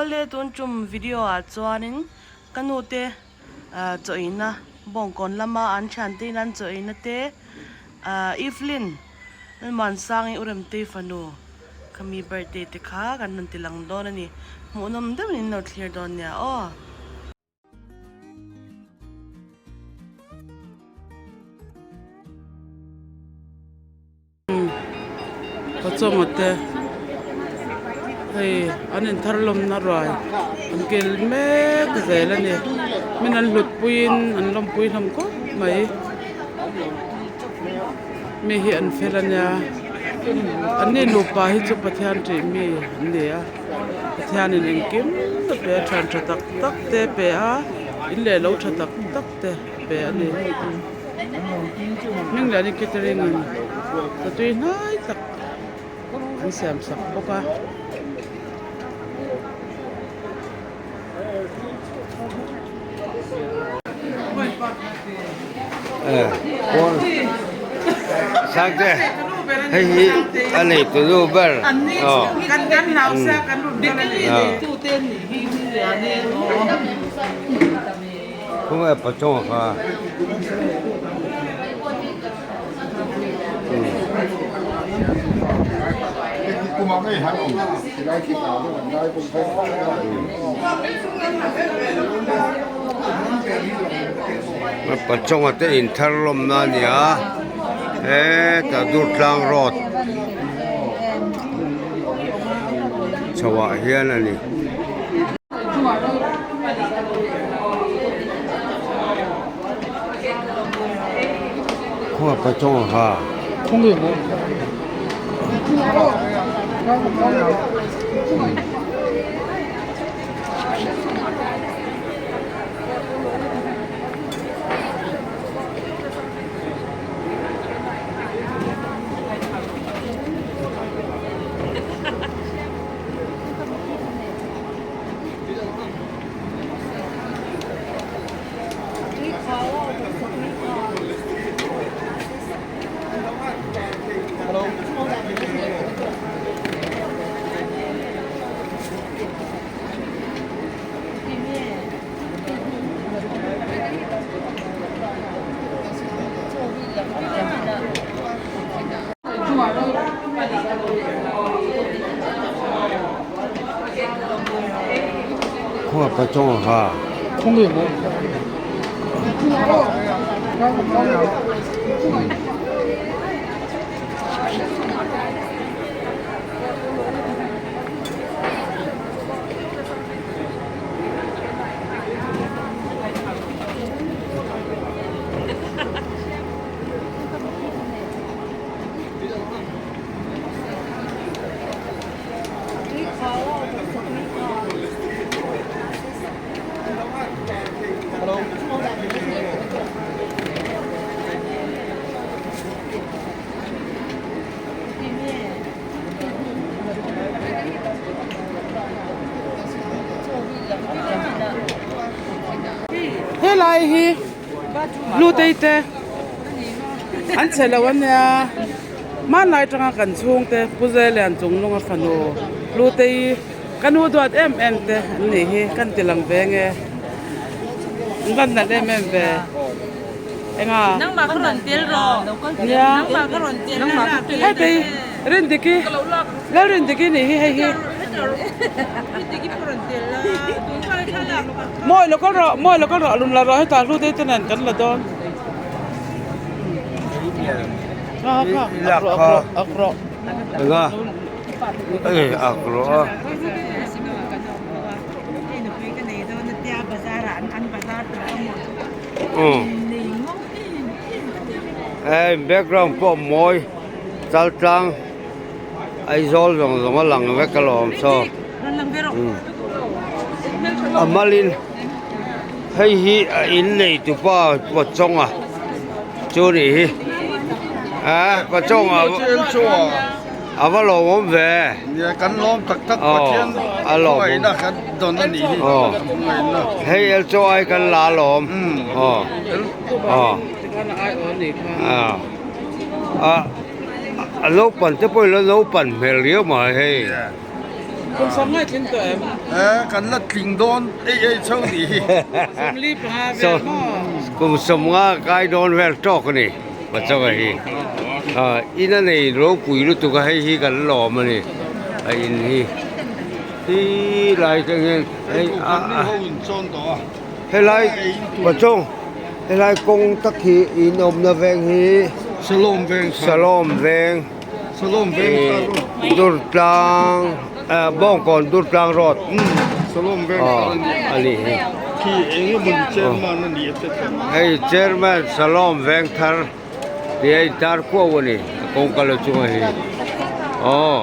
Awle tun tum video ah chuanin ka nu te chaw eina bawngkawn lama an thiante in an chaw eina te ah Evelyn Lalmuansangi U Remtei fanu khami birthday te kha kan rawn ti lang dawn a ni hmuhnawm deuhin in lo thlir dawn nia aw. Pachawma te hei an inthar lawmna ruai an kil mek zel a ni min an hlut puiin an lawmpui hlawm khawp mai mi hi an fel a nia an ni nupa hi chu Pathian tih mi an ni a Pathianin engkim a pe a thian tha tak tak te a pe a in leh lo tha tak tak te a pe a ni. Hming leh ni catering in ka tui hnai tak an siam sak bawk a. Sangte hei hi a nei tu nu ber aw. Khawngaih pachawng kha. Pachawng te in thar lawmna a ni a hetah Durtlang road chho ah hian a ni. Khawngaih pachawng kha. Khawngaih pachawng kha. Helai hi Hlutei te an che lo a nia hmanlai atanga kan chhungte Pu Zelian Chunglunga fanu Hlutei ka nu duat em em te an nih hi kan ti lang ve nge an van nalh em em ve enga nia hei Rindiki Lalrindiki nih hi hei hi. Mawi lo kal rawh mawi lo kal rawh lun la rawh hetah hlu te te nen kan la dawn kha kha ak rawh ak rawh ak rawh enga ei ak rawh a hei background pawh mawi chaltlang Aizawl zawng zawng a lang vek alawm saw a malin hei hi a in nei tupa Pachonga chu nih hi a Pachonga a va lawmawm ve kan lawm tak tak Pathian a lawmawm ngaihna kan dawn a nih hi hei el chaw ai kan la alawm aw aw a. A naupan te pawh ilo naupan hmel riau mai hei. Kum 50 tling tawh em? Eh, kan la tling dawn ei ei chho nih hi. 45 vel maw? Kum 50 kai dawn vel tawk a ni Pachonga hi. In a nei ropui lutuk a hei hi kan lawm a ni a in hi. Hi lai te hian hei a a helai Pachong helai kawng tak hi in awmna veng hi Salawm veng Salawm veng. Durtlang Bawngkawn Durtlang road a ni hi hei chairman Salom Vengthar tih a intar kuau a ni a kawngka la chunga hi aw.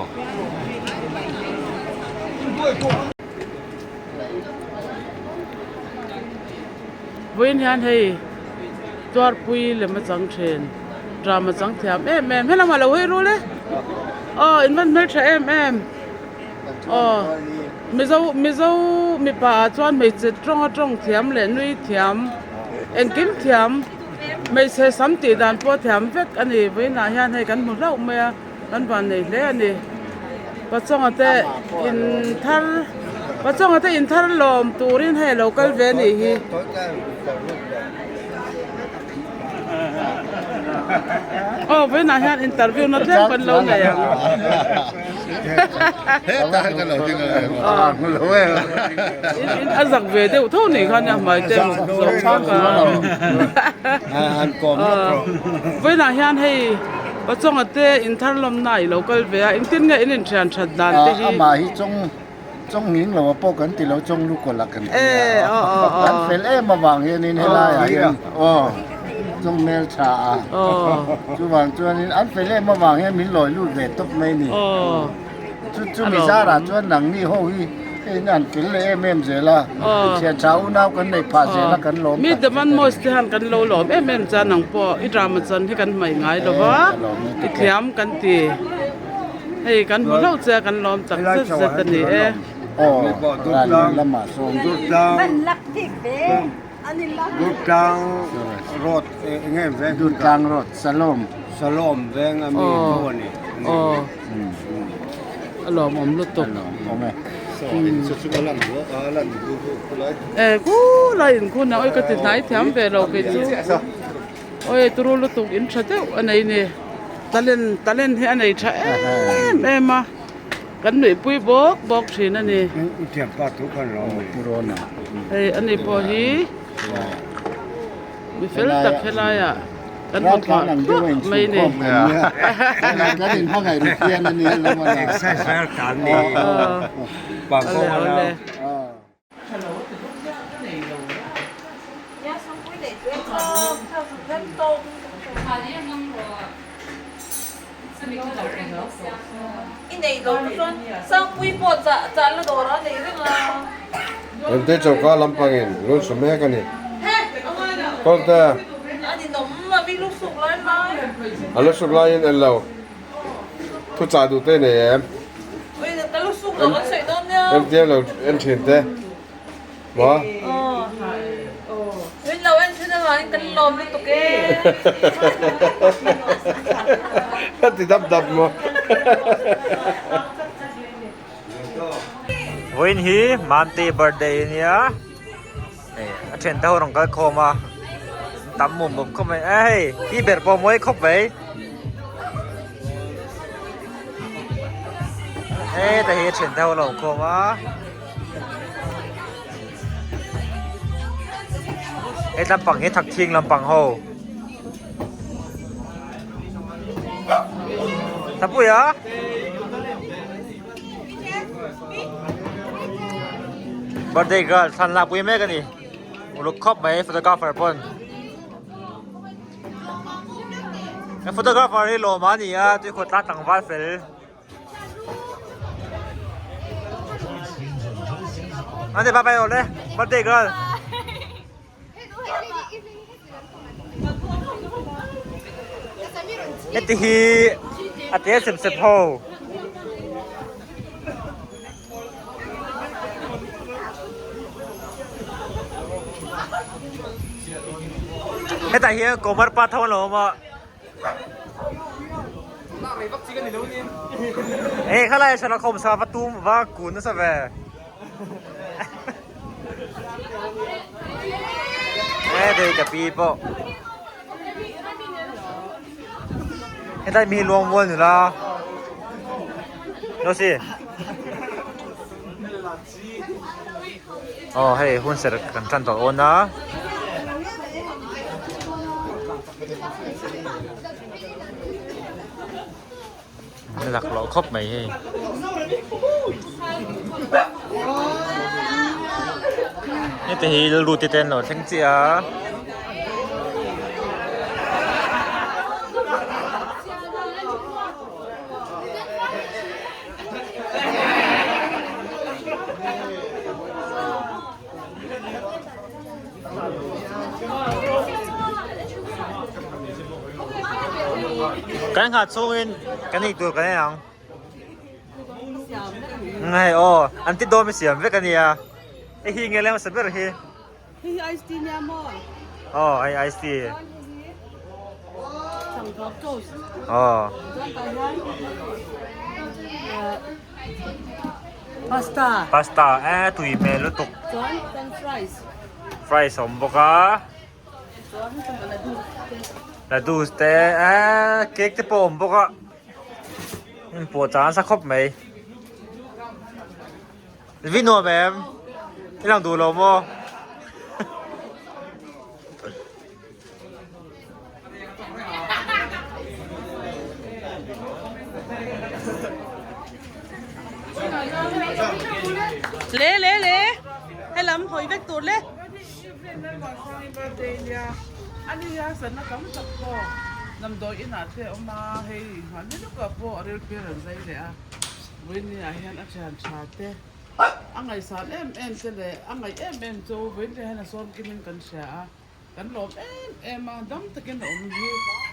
Vawiin hian hei Tuarpui lem a chang thin drama chang thiam em em helamah lo hawi rul e aw in van hmeltha em em aw mizo mizo mipa ah chuan hmeichhe tawng a tawng thiam leh nui thiam engkim thiam hmeichhe sam tih dan pawh thiam vek a ni vawiinah hian hei kan hmu hlauh mai a. Kan van nei hle a ni. Pachonga te in thar Pachonga te in thar lawm turin hei a lo kal ve a nih hi. Aw vawiinah hian interview na tlem kan lo nei ang. A zak ve deuh tho nih kha nia hmai te zo phak a. Vawiinah hian hei. Pachonga te inthar lawmna i lo kal ve a, engtin nge in inthian that dan te hi? Amah hi chawng chawng nghing lo a pawh kan ti lo, chawng lu kawlh a kan ti a, kan fel em avang hianin helaiah hian aw chawng hmel tha a, chuvang chuanin an fel em avang hian min lawi lut ve tawp mai ni. Chu chumi zarah chuan nangni ho hi hei in an fel leh em em zel a, thian tha unau kan neih phah zel a kan lawm Mi Daman Moss te han kan lo lawm em em chuan nang pawh i drama chan hi kan hmaih ngai lo va, i thiam kan ti. Hei kan hmu hlauh che a kan lawm tak zet zet a ni e. Durtlang road eng nge veng Durtlang road Salom Salom veng a mi thu a ni. Aw a lawmawm lutuk. Awm e. E ku lai in khun a oi ka ti hnai thiam ve lo kei chu oi turu lutuk in tha deuh a nei ni talent talent hi a nei tha em em a. Kan nuihpui bawk bawk thin a ni. Hei ani pawh hi mi fel tak helaiah kan hmu thluah thluah mai a ni. Awle awle. Remte choka lampangin rul su mek a ni. Kawlte. A lu suk laiin en lo. Thuchah duh te nei em? Engtia lo en thin te? Maw? Ka ti dap dap maw? Vawiin hi Mamte birthday a nia. Hei a thian te ho rawn kal khawm a tam mum mum khawp mai a hei pi ber pawh mawi khawp mai heta hi a thian te ho lo khawm a he lampang hi thakthing lampang ho Thapuia. Birthday girl thlan lak pui mek a ni uluk khawp mai photographer pawn he photographer hi lawm a ni a tuikhuah tlang tlangval fel Ane bye bye awle birthday girl. Heti hi a te sep sep ho. Hetah hian Komar pa tho an lo awm a. Ê khalai Sherlock Holmes kha va tum va kun nasa ve. Ê đây ka pi pawh. Hetlai mi hi luang mual nula. Rosie. Aw hei hun serh kan tan tawh awn a. An lak loh khawp mai hei. Heti hi rilru te te an lo thleng chiah a. Kan nghah chhungin kan ei tur kan en ang. Hei aw an ti dawm i siam vek a nia. Hei hi nge leng hmasa ber hi. Hei hi ice tea nia maw? Aw hei ice tea. Chuan hei hi changthawp toast. Aw. Chuan tah hian pasta. Pasta e tui hmel lutuk. Chuan french fries. Fries a awm bawk a. Chuan laddu te. Laddu te e cake te pawh a awm bawk a. Inpawh chang nasa khawp mai. Vi nuam em? I lang duh lo maw? Le le le he lam hawi vek tur le. Damdawi inah te a awm a, hei mahni lawkah pawh a rilphir an zai leh a. Vawinia hian a thian tha te, a ngaihsan em em te leh a ngaih em em chu Vawinia hian a sawm kimin kan hria a, kan lawm em em a, dam takin a awm hi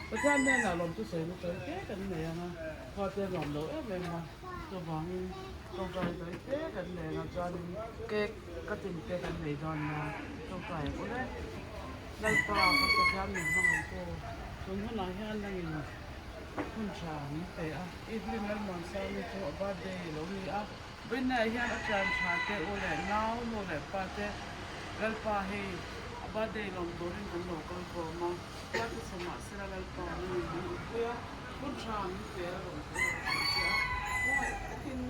Pathian hnenah lawm chu sawi na tawi te kan nei ang a, khua te nuam lo em em a, chuvangin tawngtai tawi te kan nei ang a, chuanin cake cutting te kan nei dawn a, tawngtai ang ule Lalpa kan Pathian min hmangaih tu tun hunah hian langin Hun tha min pe a, Evelyn Lalmuansangi chu a birthday a lo ni a, Vawiinah hian a thian tha te u leh nau, nu leh pa te Lalpa hei a birthday lawm turin kan lo kal khawm a, khua te chhe mah sela Lalpa nangin min awmpui a, hun tha min pe a rawn thu a rawn che a, khawngaih takin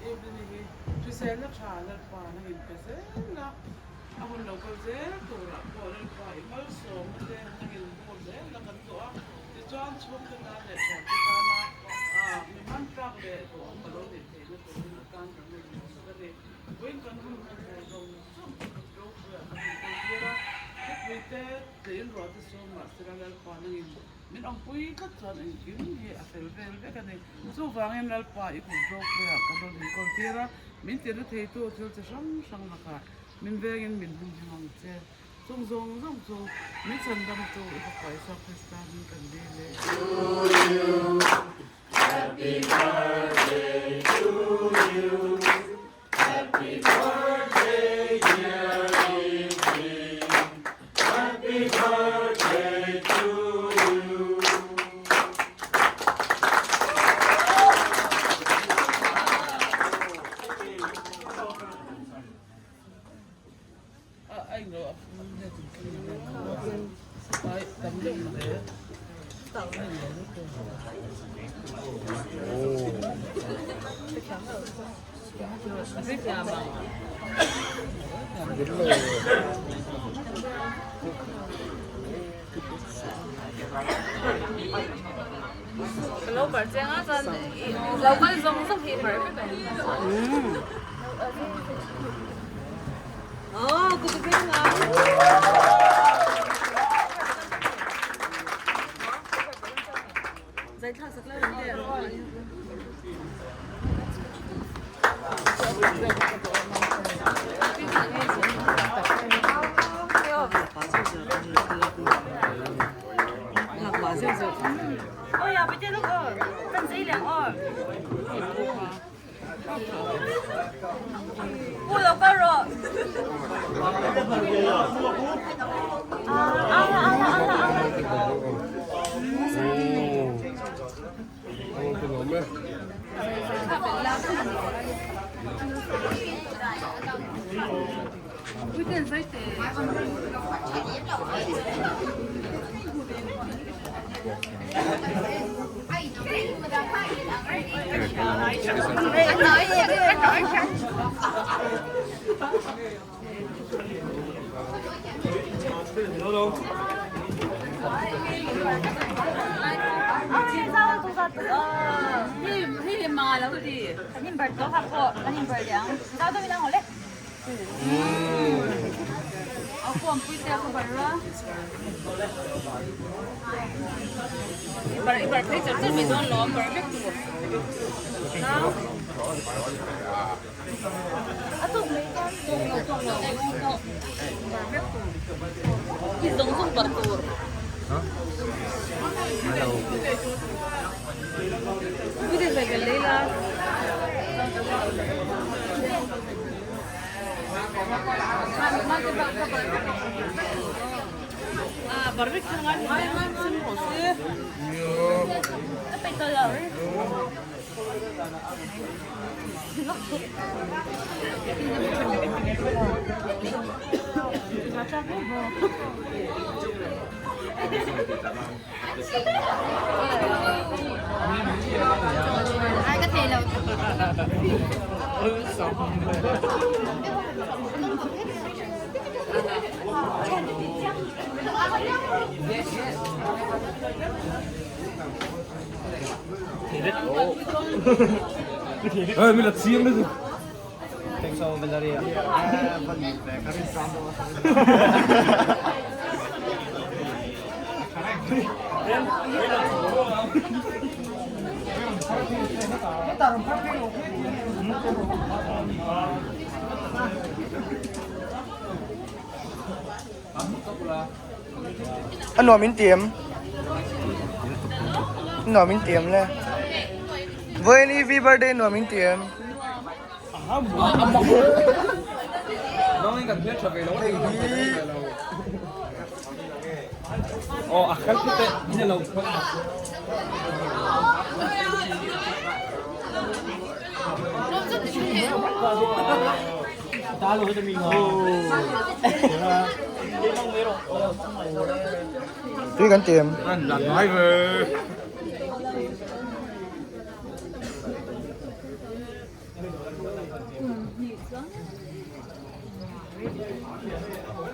Evelyn-i hi hriselna tha Lalpa nangin pe zel a. A hun lo kal zel turah pawh Lalpa i malsawmna te hmangin bur zel la kan duh a, tichuan chhungte tan leh thiante tana mi hman tlak leh duhawm a lo nih theihna turin a tan kan rawn duhsak a ni. Vawiin kan hun hman tur zawng zawng chu kut ropuiah kan inkultir a, thupui te tlein ruah te sawm mahsela Lalpa nangin min awmpui tlat chuan engkim hi a fel vel vek a ni. Chuvangin Lalpa i kut ropuiah kan rawn inkultir a, min tirna theitu thil chi hrang hrang lakah Min vengin min hmun hlim ang che. Chung zawng zawng chu min chhan dam chu i fapa Isua Krista hming kan dil e. A nuam in ti em? Nuam in ti em le? Vawiin EV birthday nuam in ti em? Tui kan ti em?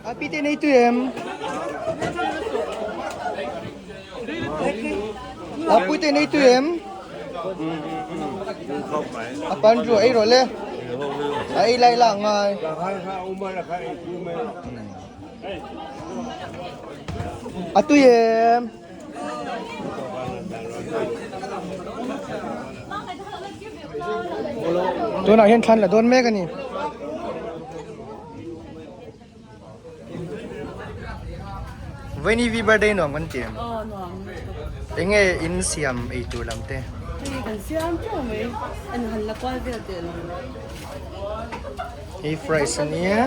A pi te nei tui em? A pui te nei tui em? A pan ru ei rawh le. A ei lai la ngai. A tui em? Tunah hian thlan la dawn mek a ni. Vawiin EV birthday nuam kan ti em? Aw nuam. Enge in siam ei tur lam te? Hei kan siam teuh mai. An han la kual vel teh lo. Hei fries a nia.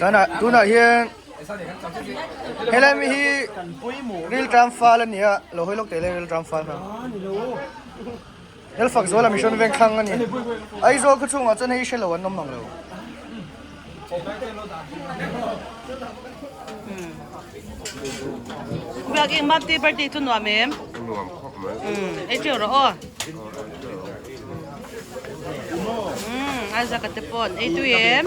Tunah tunah hian helai mi hi rilṭam fal a ni a lo hawi lawk teh le rilṭam fal kha Helfak zuala mission veng thlang a ni Aizawl khaw chhungah chuan hei hre lo an awm ang lo. Biak eng Mapte birthday chu nuam em? Nuam khawp mai. Ei teuh rawh aw. Isaac a te pawn ei tui em?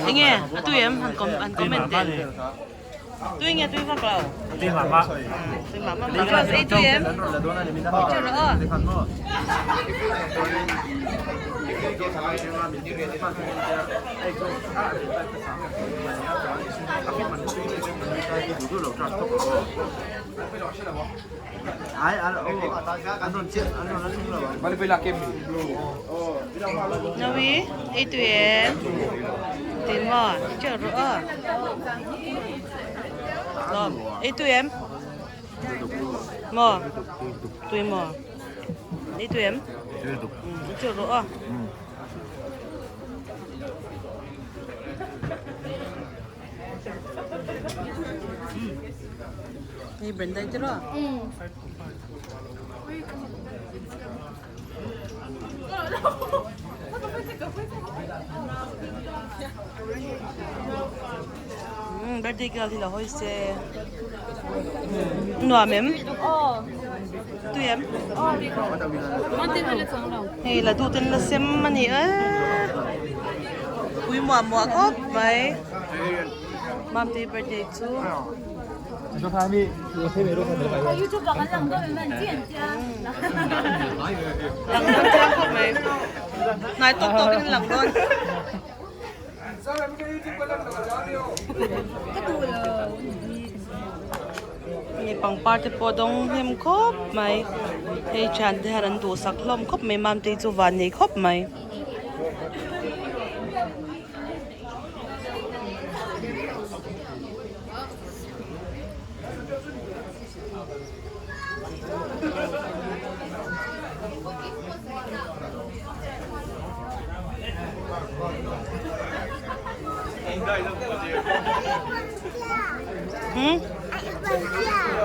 Enge a tui em han han comment teh. Tui nge tui vak lo? Tui mah mah. Tui mah mah. Nicholas ei tui em? Ei teuh rawh aw. Nawi ei tui em? Tui maw? Ei teuh rawh aw. Lawm ei tui em? Maw? Tui maw? Ei tui em? Ei teuh rawh aw. Hei Brenda-i te rawh. Umm birthday girl hi lo hawi se nuam em tui em hei la duh ten la sem a ni e pui muah muah khawp mai mamte birthday chu. Lang dawn chiang khawp mai. Hnai tawk tawk in lang dawn. Hei pangpar te pawh dawng hnem khawp mai. Hei thian te hian an duhsak hlawm khawp mai Mamtei chu van nei khawp mai. Hmm?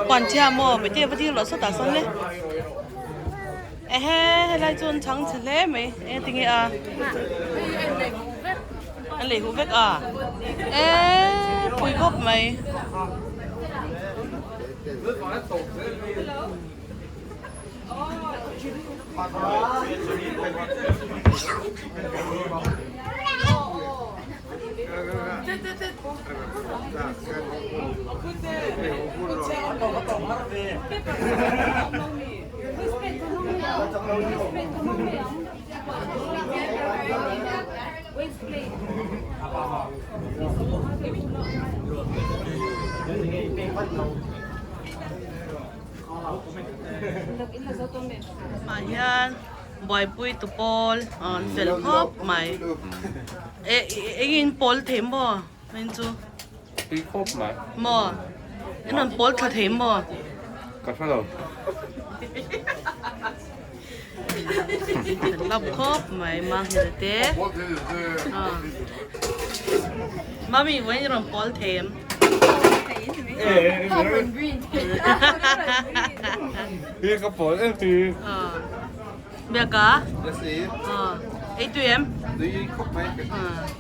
Quản chia maw? Mấy tia va dil lo sawtah sawn le. Ehe, helai chu an chhang chhe hle mai. Eng tinge a? An lei huh vek a. E pui khawp mai. Mah hian buaipui tu pawl an fel khawp mai eng in pawl thei maw hming chu Tui khawp mai. Maw in rawn pawl thla thei maw Ka hre lo. Kan lap khawp mai Manghela te. Mami vawiin i rawn pawl thei em? Hi ka pawl em ti. Biaka? Ei tui em? Tui khawp mai.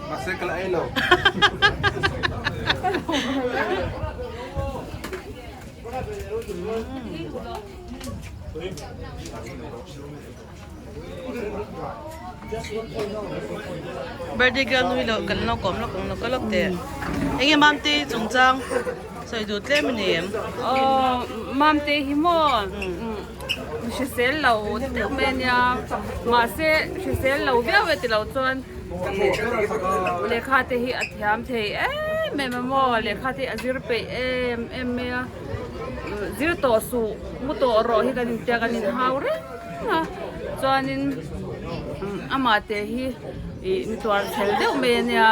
Mahse ka la ei lo. Birthday girl nui loh kan lo kawm lawk ang lawk lawk teh. Enge Mamte chungchang sawi duh tlem a ni em? Aw Mamte hi maw hrisel lo deuh mai a nia mahse hrisel lo viau e tilo chuan lehkha te hi a thiam thei em em a maw lehkha te hi a zir peih em em mai a zir tawh suh mu tawh rawh hi kan intia kan inhau reng a chuanin amah te hi ih mi tuar chhel deuh mai a nia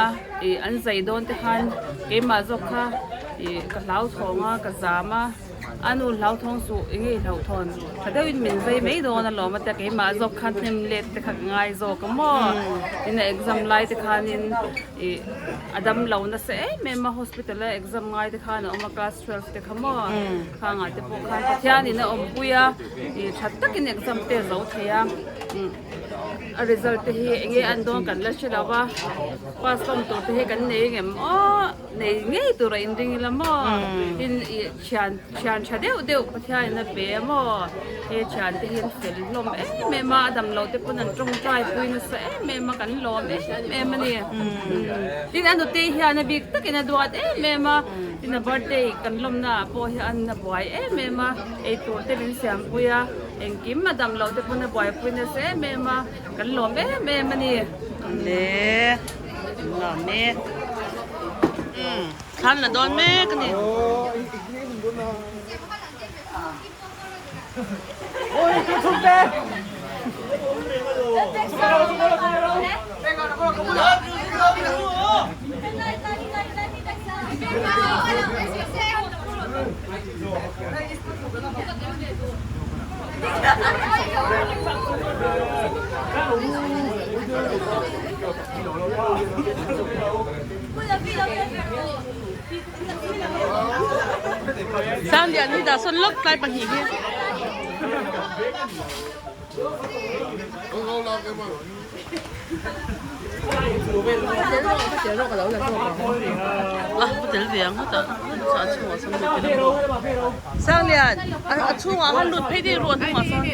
ih an zai dawn te khan keimah zawk kha ih ka hlauthawng a ka zam a a nu hlauthawng suh eng nge i hlauhthawn tha deuhin min zai mai dawn alawm a tia keimah zawk khan hnem let te kha ka ngai zawk a maw tin a exam lai te khanin ih a dam lo nasa em em a hospital a exam ngai te khan a awm a class 12 te kha maw khangah te pawh khan Pathianin a awmpui a ih tha takin exam te a zo thei a a result te hi eng nge an dawn kan la hre lo va pass hlawm tur te hi kan nei ngem aw nei ngei tur a inring ila maw tin ih thian thian tha deuh deuh Pathianin a pe a maw he thian te hi an fel hlawm em em a a dam loh te pawn an tawngtai pui nasa em em a kan lawm em em a ni tin a nute hian a bik takin a duat em em a. Tin a birthday kan lawmna ah pawh hian a buai em em a, eitur te min siampui a, engkim a dam loh te pawn a buaipui nasa em em a, kan lawm em em a ni. Le nuam e umm thlan la dawn mek a ni. Sanglian hi dah sawn lawk tlai pahnih hi. A va tel ve ang hawtah a chhungah sawn lut tel ang Sanglian a chhungah khan lut phei daih ru a hnungah sawn.